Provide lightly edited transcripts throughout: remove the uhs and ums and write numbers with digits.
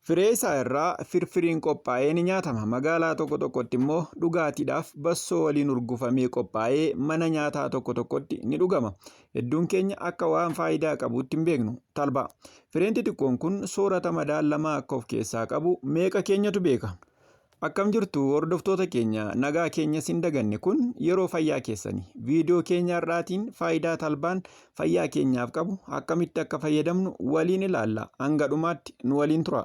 Firee isaa irraa firfiriin qophaa'ee ni nyaatama. Magaalaa tokko tokkotti immoo dhugaatiidhaaf bassoo waliin urgufamee qophaa'ee mana nyaataa tokko tokkotti ni dhugama. Hedduun keenya akka waan faayidaa qabuutti hin beeknu. Talbaa. Fireen xixiqqoon kun soorata madaalamaa akka of keessaa qabu meeqa keenyatu beeka? Akkam jirtu hordoftoota keenya, nagaa keenyas hin daganne. Kun yeroo fayyaa keessani. Viidiyoo keenya har'aatiin faayidaa talbaan fayyaa keenyaaf qabu, akkamitti akka fayyadamnu waliin ilaalla. Hanga dhumaatti nu waliin tura.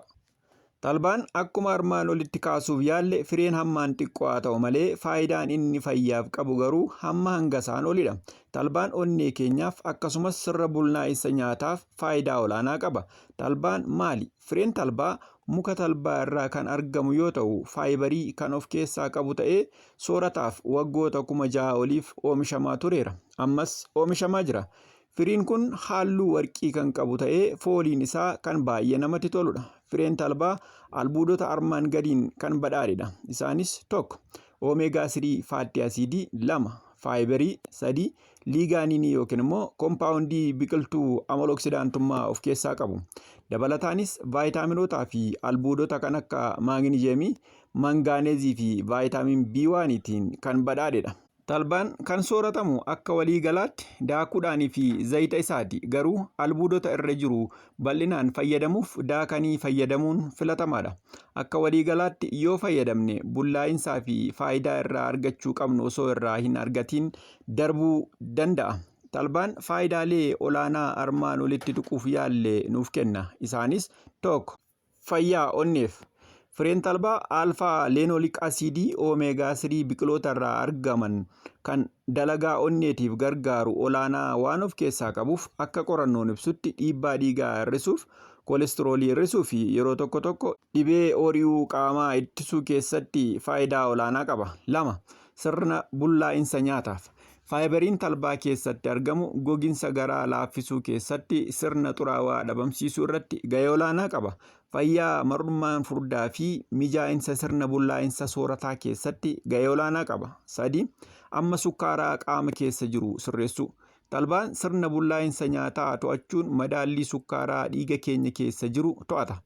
Talbaan akkuma armaan olitti kaasuuf yaalle fireen hammaan xiqqoo haa ta'u malee, faayidaan inni fayyaaf qabu garuu hamma hanga isaan olidha. Talbaan onnee keenyaaf akkasumas sirna bulnaa'insa nyaataaf faayidaa olaanaa qaba. Talbaan maali? Fireen talbaa muka talbaa irraa kan argamu yoo ta'u, faayibarii kan of keessaa qabu ta'ee soorataaf waggoota 6,000 oliif oomishamaa tureera. Ammas oomishamaa jira. Firiin kun halluu warqii kan qabu ta'ee fooliin isaa kan baay'ee namatti toludha. Fireen talbaa albuudota armaan gadiin kan badhaadhedha. Isaanis: 1. Oomeegaa 3 faattii asiidii. 2. Faayibarii. 3. Liigaaninii yookiin immoo kompaawundii biqiltuu amala oksidaantummaa of keessaa qabu. Dabalataanis vaayitaaminootaa fi albuudota kan akka maagniziyeemii, mangaaneezii fi vaayitaamin B1tiin kan badhaadhedha. Talbaan kan sooratamu akka walii galaatti daakuudhaanii fi zayita isaati. Garuu albuudota irra jiru bal'inaan fayyadamuuf daakanii fayyadamuun filatamaadha. Akka walii galaatti yoo fayyadamne bullaa'insaa fi faayidaa irraa argachuu qabnu osoo irraa hin argatiin darbuu danda'a. Talbaan faayidaalee olaanaa armaan olitti tuquuf yaalle nuuf kenna. Isaanis: 1. Fayyaa onneef. Fireen talbaa alfaa leenoolik asiidii oomeegaa 3 biqiloota irraa argaman kan dalagaa onneetiif gargaaru olaanaa waan of keessaa qabuuf, akka qorannoon ibsutti dhiibbaa dhiigaa hir'isuuf, koolestiroolii hir'isuu fi yeroo tokko tokko dhibee hori'uu qaamaa ittisuu keessatti faayidaa olaanaa qaba. 2. Sirna bullaa'insa nyaataaf. Faayibariin talbaa keessatti argamu goginsa garaa laaffisuu keessatti, sirna xuraawaa dhabamsiisuu irratti gahee olaanaa qaba. Fayyaa mar'ummaan furdaa fi mijaa'insa sirna bullaa'insa soorataa keessatti gahee olaanaa qaba. 3. Amma sukkaaraa qaama keessa jiru sirreessuu. Talbaan sirna bullaa'insa nyaataa to'achuun madaallii sukkaaraa dhiiga keenya keessa jiru to'ata.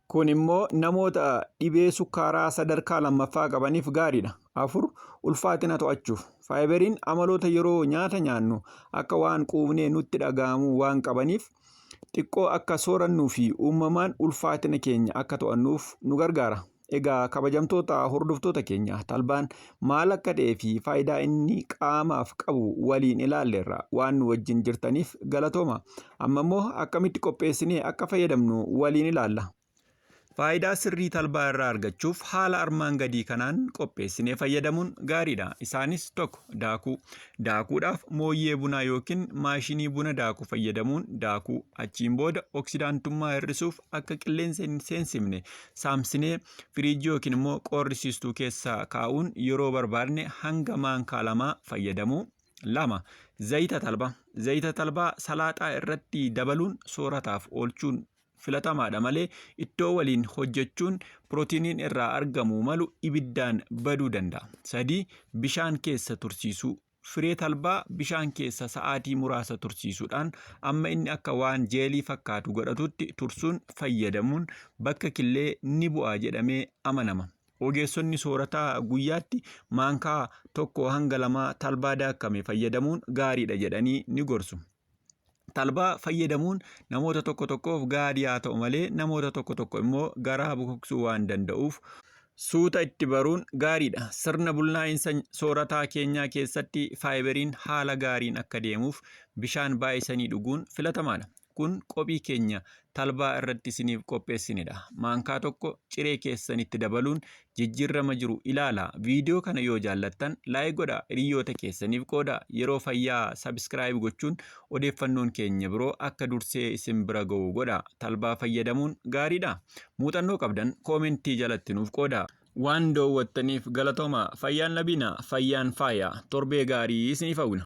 Kun immoo namoota dhibee sukkaaraa sadarkaa lammaffaa qabaniif gaariidha. 4. Ulfaatina to'achuuf. Faayiberiin amaloota yeroo nyaata nyaannu akka waan quufnee nutti dhaga'amuu waan qabaniif, xiqqoo akka soorannuu fi uumamaan ulfaatina keenya akka to'annuuf nu gargaara. Egaa kabajamtoota hordoftoota keenya, talbaan maal akka ta'ee fi faayidaa inni qaamaaf qabu waliin ilaalleerra. Waan nu wajjin jirtaniif galatooma. Amma immoo akkamitti qopheessinee akka fayyadamnu waliin ilaalla. Faayidaa sirrii talbaa irraa argachuuf haala armaan gadii kanaan qopheessinee fayyadamuun gaariidha. Isaanis: 1. Daakuu. Daakuudhaaf mooyyee bunaa yookiin maashinii buna daaku fayyadamuun daakuu. Achiin booda oksidaantummaa hir'isuuf akka qilleensa hin seensifne saamsinee firiijii yookiin immoo qorrisiistuu keessa kaa'uun yeroo barbaadne hanga maankaa lamaa fayyadamuu. 2. Zayita talbaa. Zayita talbaa salaaxaa irratti dabaluun soorataaf oolchuun filatamaadha malee, ittoo waliin hojjechuun pirootiiniin irraa argamuu malu ibiddaan baduu danda'a. 3. Bishaan keessa tursiisuu. Firee talbaa bishaan keessa sa'aatii muraasa tursiisuudhaan amma inni akka waan jeelii fakkaatu godhatutti tursuun fayyadamuun bakka killee ni bu'a jedhamee amanama. Ogeessonni soorataa guyyaatti maankaa 1 hanga 2 talbaa daakkame fayyadamuun gaariidha jedhanii ni gorsu. Talbaa fayyadamuun namoota tokko tokkoof gaarii haa ta'u malee, namoota tokko tokko immoo garaa bokoksuu waan danda'uuf suuta itti baruun gaariidha. Sirna bullaa'insa soorataa keenyaa keessatti faayiberiin haala gaariin akka deemuuf bishaan baay'isanii dhuguun filatamaadha. Kun qophii keenya talbaa irratti isiniif qopheessinedha. Maankaa tokko ciree keessanitti dabaluun jijjiirrama jiru ilaala. Viidiyoo kana yoo jaallattan like godhaa, hiriyoota keessaniif qoodaa. Yeroo fayyaa subscribe gochuun odeeffannoon keenya biroo akka dursee isin bira ga'u godhaa. Talbaa fayyadamuun gaariidha? Muuxannoo qabdan koomentii jalatti nuuf qoodaa. Waan doowwattaniif galatoomaa. Fayyaan dhabinaa, fayyaan faaya. Torbee gaarii isiniif hawwina.